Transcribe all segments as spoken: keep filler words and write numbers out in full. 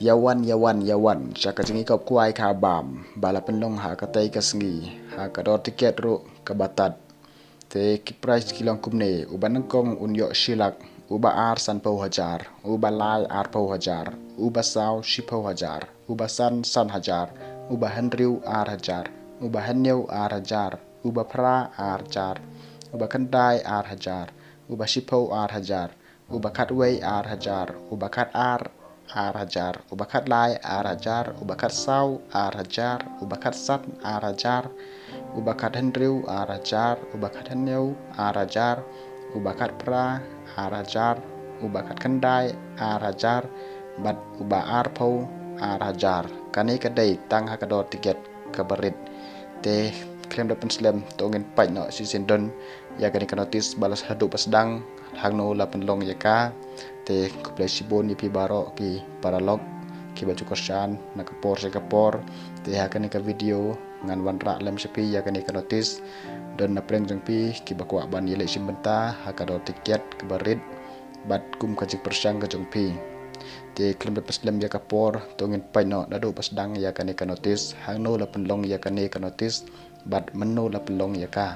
Ïa wan, ïa wan, ïa wan sha ka jingïakop kwai kha bam ba la pynlong ha katei ka sngi ha ka dor tiket ruh kaba tad. Te ki prize ki long kumne: uba nyngkong un ïoh shi lak, uba ar sanphew hajar, uba lai arphew hajar, uba saw shiphew hajar, uba san san hajar, uba hynriew ar hajar, uba hynñiew ar hajar, uba phra ar hajar, uba khyndai ar hajar, uba shiphew ar hajar, uba khatwei ar hajar, uba khatar ar hajar, uba khatlai ar hajar, uba khatsaw ar hajar, uba khatsan ar hajar, uba khathynriew ar hajar, uba khathynñiew ar hajar, uba khatphra ar hajar, uba khatkhyndai ar hajar, bad uba arphew ar hajar. Kane ka dei tang ha ka dor tiket kaba rit. Te khlem da pynslem, to ngin peit noh shisien don ïa kane ka notice ba la haduh ba sdang, hangno la pynlong ïa ka. Te khublei shibun ïa phi baroh ki paralok kiba ju kyrshan na ka por sha ka por. Te ha kane ka video ngan wanrah lem sha phi ïa kane ka notice. Don na pdeng jong phi kiba kwah ban ïaleh shim bynta ha ka dor tiket kaba rit bad kum ka jingpyrshang ka jong phi. Te khlem da pynslem ïa ka por, to ngin peit noh naduh ba sdang ïa kane ka notice, hangno la pynlong ïa kane ka notice bad mynno la pynlong ïa ka.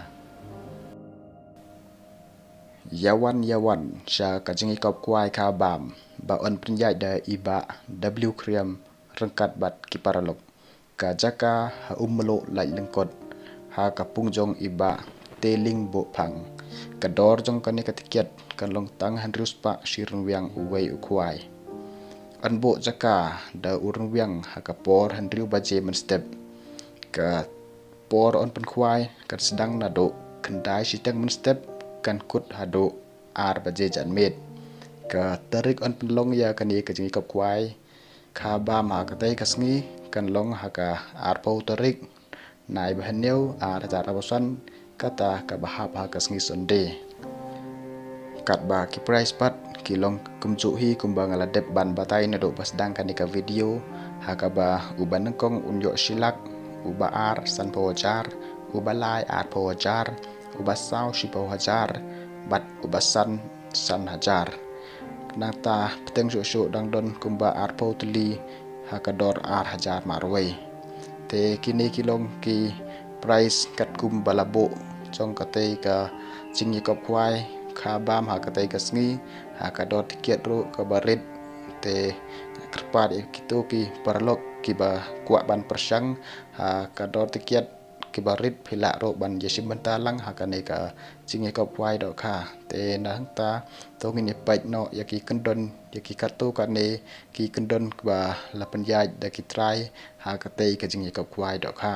Ïa wan, ïa wan sha ka jingïakop kwai kha bam ba yn pynïaid da i Bah W Khriam ryngkat bad ki paralok. Ka jaka ha Ummluh Laitlyngkot, ha ka pung jong i Bah Teling Bohphang. Ka dor jong kane ka tiket kan long tang hynriew spah shi ryngwiang uwei u khwai. Yn buh jaka da u ryngwiang ha ka por hynriew baje mynstep. Ka por yn pynkhwai kan sdang naduh khyndai shiteng mynstep, kan kut haduh ar baje janmiet. Ka tarik yn pynlong ïa kane ka jingïakop khwai kha bam ha katei ka sngi kan long ha ka arphew tarik Naiba hynñiew ar hajar arphew san, kata kaba hap ha ka sngi Sunday. Katba ki prize pat ki long kumjuh hi kumba nga la dep ban batai naduh ba sdang kane ka video, ha kaba uba nyngkong un ïoh shi lak, uba ar sanphew hajar, uba lai arphew hajar, uba saw shiphew hajar, bad uba san san hajar. Nangta pdeng shuh shuh dang don kumba arphew tylli ha ka dor ar hajar marwei. Te kine ki long ki prize katkum ba la buh jong katei ka jingïakop khwai kha bam ha katei ka sngi ha ka dor tiket ruh kaba rit. Te kyrpad ïa kito ki paralok kiba kwah ban pyrshang ha ka dor tiket kiba rit, phi lah ruh ban ïashim bynta lang ha kane ka jingïakop khwai dohkha. Te nangta to ngin ïa peit noh ïa ki kyndon, ïa ki katto katne ki kyndon ba la pynïaid da ki trai ha katei ka jingïakop khwai dohkha.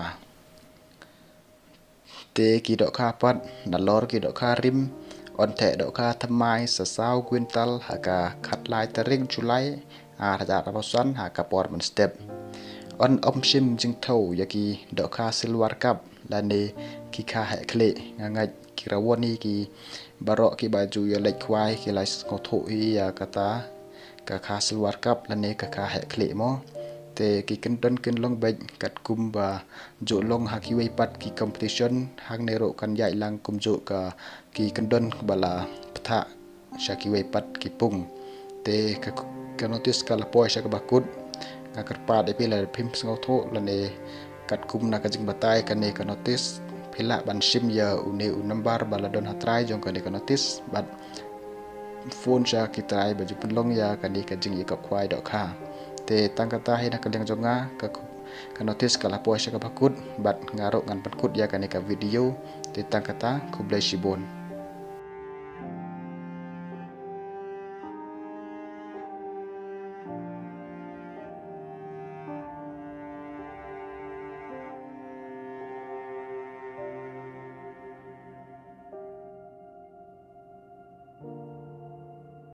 Te ki dohkha pat, nalor ki dohkha rim, yn theh dohkha thymmai sa saw kwintal ha ka khatlai tarik July ar hajar arphew san ha ka por mynstep. Yn ym shim jingthew ïa ki dohkha silver cup lane ki kha heh khlieh. Nga ngeit ki rawon hi ki baroh kiba ju ïaleit khwai ki la sngewthuh hi ïa kata ka kha silver cup lane ka kha heh khlieh mo. Te ki kyndon kin long beit katkum ba ju long ha kiwei pat ki competition, hangne ruh kan ïaid lang kumjuh ka ki kyndon ba la pynthah sha kiwei pat ki pung. Te ka, ka notice ka la poi sha kaba kut. Nga kyrpad ïa phi lada phim sngewthuh lane katkum na ka jingbatai kane ka notice, phi lah ban shim ïa une u number ba la don ha trai jong kane ka notice bad phone sha ki trai ba ju pynlong ïa kane ka jingïakop khwai dohkha. Te tang kata hi na ka liang jong nga, ka, ka notice ka la poi sha kaba kut bad nga ruh ngan pynkut ïa kane ka video. Te tang kata, khublei shibun.